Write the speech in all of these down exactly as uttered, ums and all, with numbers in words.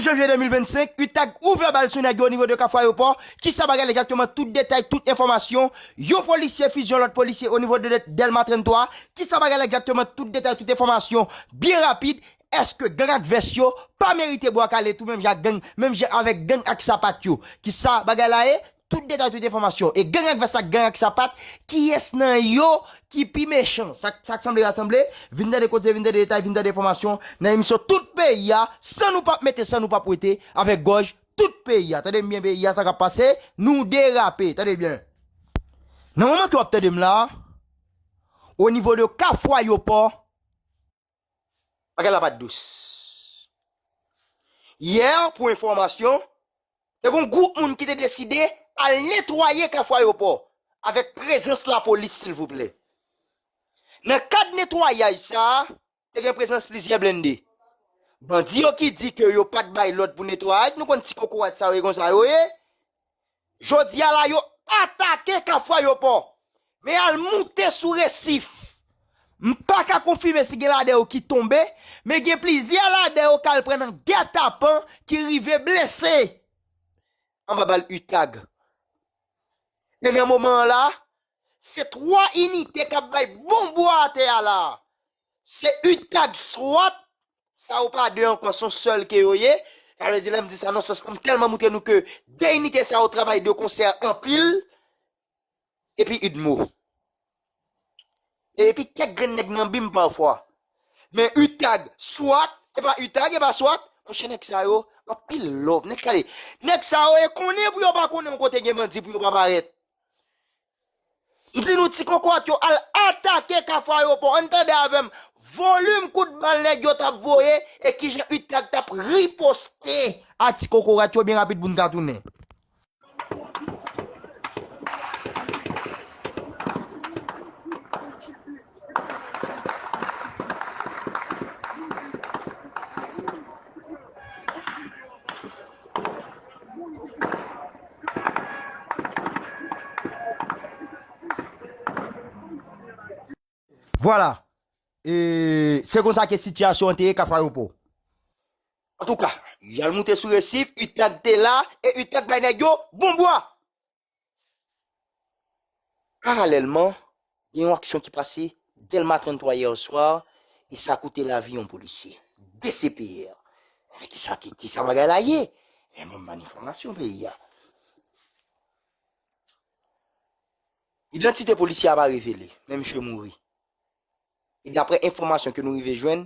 janvye de mil vennsenk, UTAG ouvè bal sou nèg yo o nivo de Kafou Ayewopò. Kisa bagay la egzakteman? Tout detay, tout enfòmasyon. Yon polisye fize yon lòt polisye o nivo de Dèlma trannntwa. Kisa bagay la egzakteman? Tout detay, tout enfòmasyon. Byen rapid. Èske gang ak vès yo pa merite bwa kale tou menm jan ak gang, menm jan avèk gang ak sapat yo? Kisa bagay la ye? Tout detay, tout enfòmasyon. E gang ak vès ak gang ak sapat, kiyès nan yo ki pi mechan? Sa, sa k sanble rasanble, vin tande koze, vin tande detay, vin tande enfòmasyon nan emisyon Tout Peyi a, san nou p ap mete, san nou p ap wete, avèk gòj tout peyi a. Tande m byen, peyi a, sa k ap pase, nou derape. Tande byen. Nan moman ke w ap tande m la, o nivo de Kafou Ayewopò, bagay la pa t dous. Yè, pou enfòmasyon, te gen yon gwoup moun ki te deside al netwaye Kafou Ayewopò avèk prezans lapolis, silvouplè. Nan kad netwayaj sa a, te gen prezans plizyè blende. Bandi yo ki di ke yo pa t bay lòd pou netwayaj, nou konn ti kokorat sa yo ye, konsa yo ye. Jodi a la, yo atake Kafou Ayewopò, men al moute sou resif. M pa ka konfime si gen ladan yo ki tonbe, men gen plizyè ladan yo k al pran nan gètapan, ki rive blese anba bal UTAG. E nan moman an la, se twa inite k ap bay bon bwa atè a la. Se UTAG, swat, sa yo pa de ankò, se yon sèl ke yo ye. Sa vle di, lè m di sa nan sans pou m tèlman moutre nou ke de inite sa yo travay de konsè anpil, epi UDMO. Epi kèk grenn nèg nan bim pafwa. Men UTAG, swat, e pa UTAG, e pa swat, monchè, nèg sa yo, anpil love, nèg kale. Nèg sa yo, e konnen pou yo pa konnen yon kote gen bandi pou yo pa parèt. M di nou ti kokorat yo al atake Kafou Ayewopò. Ann tande avè m. Volim kout bal nèg yo t ap voye e kijan UTAG t ap riposte a ti kokorat yo byen rapid pou n ka tounen. Vwala. E, se konsa ke sitiyasyon an te ye Kafou Ayewopò. Antouka, y al moute sou resif, UTAG te la, e UTAG bay nèg yo bon bwa. Paralèlman, gen yon aksyon ki pase Dèlma trannntwa yè swa, e sa koute lavi yon polisye. De C P R. Men kisa, ki, kisa bagay la ye? Men bon, ban enfòmasyon peyi a. Idantite polisye a pa revele, men misye mouri. E daprè enfòmasyon ke nou rive jwenn,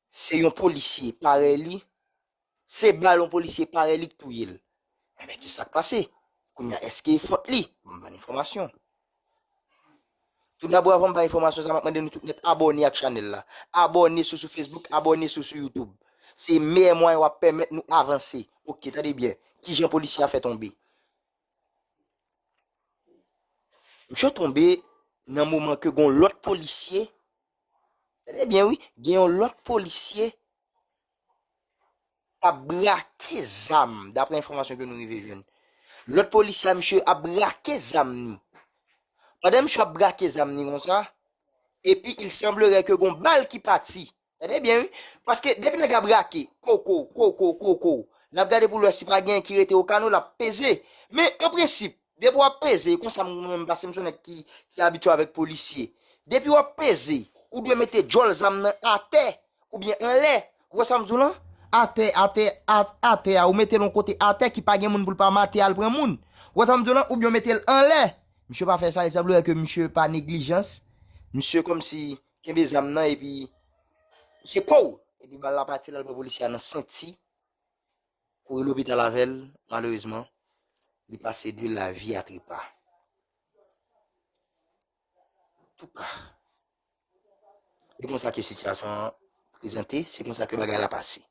se yon polisye parèy li, se bal yon polisye parèy li k touye l. Enben, kisa k pase? Kounye a, èske e fòt li? Ban m ba n enfòmasyon. Toudabò, avan m bay enfòmasyon sa, m ap mande nou tout nèt abòne ak chanèl la. Abòne sou, sou Facebook, abòne sou, sou YouTube. Se meyè mwayen w ap pèmèt nou avanse. Oke, tande byen. Kijan polisye a fè tonbe? Misye tonbe nan moman ke gon lòt polisye, tande byen wi, gen yon lòt polisye k ap brake zam, daprè enfòmasyon ke nou rive jwenn. Lòt polisye a, misye ap brake zam ni. Pandan misye ap brake zam ni konsa, epi il semblerait ke gon bal ki pati. Tande byen wi. Paske depi nèg la brake, koko, koko, koko, n ap gade pou l wè si pa gen ki rete o kano, l ap peze. Men an prensip, depi w ap peze, konsa mwen menm, paske m se yon nèg ki, ki abitye avèk polisye. Depi w ap peze, ou dwe mete djòl zam nan atè oubyen anlè. Ou wè sa m di w lan? Atè, atè, a-, atè a, ou mete l yon kote atè ki pa gen moun pou l pa mate al pran moun. Ou wè sa m di w lan? Oubyen w mete l anlè. Misye pa fè sa, e sanble ke misye pa neglijans. Misye kòmsi kenbe zam nan epi misye kow. Epi bal la pati, l al pran polisye a nan senti, kouri lopital avè l, malerezman, li pase de la vie à trépas. Antouka, se konsa ke sitiyasyon an prezante, se konsa ke bagay la pase.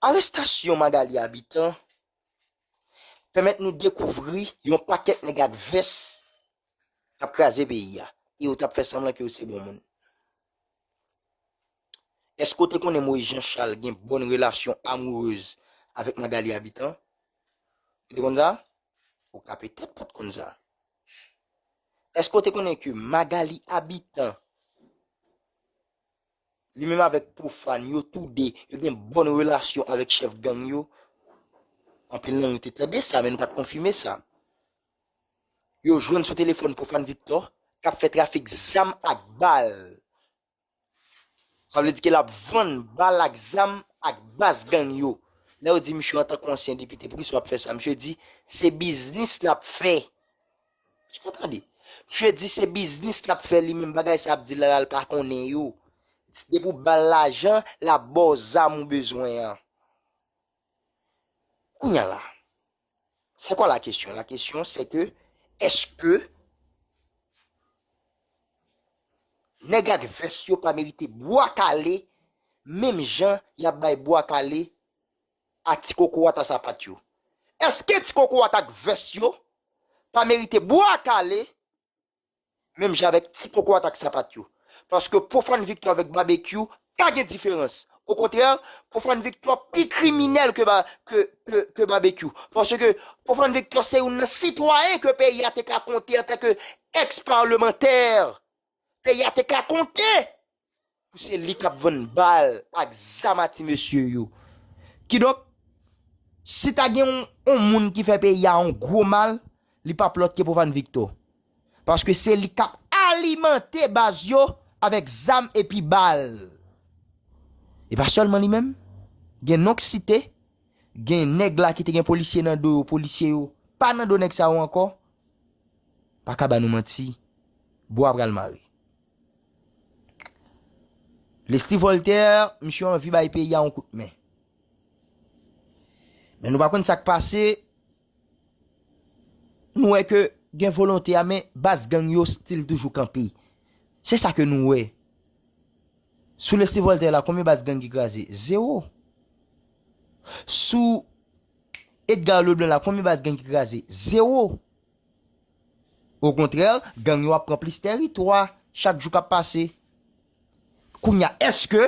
Arestasyon Magalie Habitant pèmèt nou dekouvri yon pakèt nèg ak vès k ap kraze peyi a. E yo t ap fè sanblan ke yo se bon moun. Èske w te konnen Moïse Jean Charles gen bòn relasyon amourez avèk Magalie Habitant? Ou te konn sa? Ou ka petèt pa t konn sa. Èske w te konnen ke Magalie Habitant Li menm avèk Pwofàn yo, tou de, yo gen bòn relasyon avèk chèf gang yo. Anpil nan nou te tande sa, men nou pa t konfime sa. Yo jwenn sou telefòn Pwofàn Victor k ap fè trafik zam ak bal. Sa vle di ke l ap vann bal ak zam ak baz gang yo. Lè yo di misye antanke ansyen depite, poukisa w ap fè sa? Misye di se biznis l ap fè. Èske w tande? Misye di se biznis l ap fè li menm, bagay sa ap di la la l pa konnen yo. Depi w ba l lajan, l ap ba w zam ou bezwen an. Kounye a la, c'est quoi la question? La question, c'est que, èske nèg ak vès yo pa merite bwa kale, menm jan y ap bay bwa kale a ti kokorat a sapat yo? Èske ti kokorat ak vès yo pa merite bwa kale, menm jan avèk ti kokorat ak sapat yo? Paske Pwofàn Victor avèk Babekyou pa gen diferans. Okontrè, Pwofàn Victor pi kriminèl ke, ba, ke, ke, ke Babekyou. Paske Pwofàn Victor se youn nan sitwayen ke peyi a te ka konte antanke èks-palmantè. Peyi a te ka konte pou se li k ap vann bal ak zam a ti mesye yo. Kidonk, si ta gen yon, yon moun ki fè peyi a yon gwo mal, li p ap lòt ke Pwofàn Victor. Paske se li k ap alimante baz yo avèk zam epi bal. E pa sèlman li menm. Gen non k site, gen nèg la ki te gen polisye nan do yo, polisye yo pa nan do nèg sa yo ankò. Pa ka ba nou manti, bwa pral mare. Leslie Voltaire, misye anvi bay peyi a yon kout men. Men nou pa konn sa k pase, nou wè ke gen volonte a, men baz gang yo still toujou kanpe. Se sa ke nou wè. Sou Leslie Voltaire la, konbyen baz gang ki kraze? Zewo. Sou Edgar Leblanc la, konbyen baz gang ki kraze? Zewo. Okontrè, gang yo ap pran plis tèritwa chak jou k ap pase. Kounye a, èske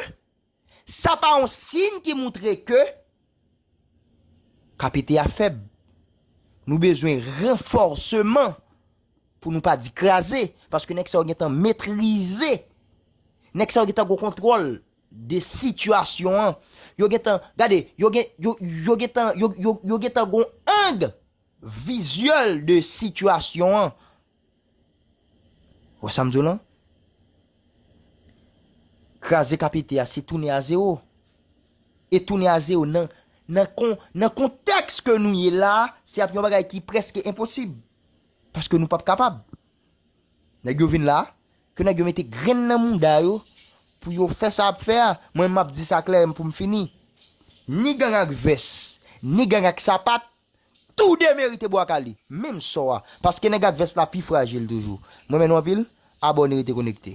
sa pa yon siy ki montre ke K P T a fèb? Nou bezwen ranfòseman, pou nou pa di kraze, paske nèg sa yo gentan metrize. Nèg sa yo gentan gen kontwòl de sitiyasyon an. Yo gentan, gade, yo gen, yo, yo gentan, yo, yo, yo gentan gon ang vizyèl de sitiyasyon an. Wè sa m di w lan? Kraze K P T a, se tounen a zewo. E tounen a zewo nan, nan, kon, nan kontèks ke nou ye la, se ap yon bagay ki prèske enposib. Paske nou p ap kapab. Nèg yo vin la, ke nèg yo mete grenn nan mouda yo, pou yo fè sa y ap fè a. Mwen, m ap di sa klè pou m fini. Ni gang ak vès, ni gang ak sapat, tou de merite bwa kale. Menm sò a. Paske nèg ak vès la pi frajil toujou. Mwen renmen nou anpil. Abòne, rete konekte.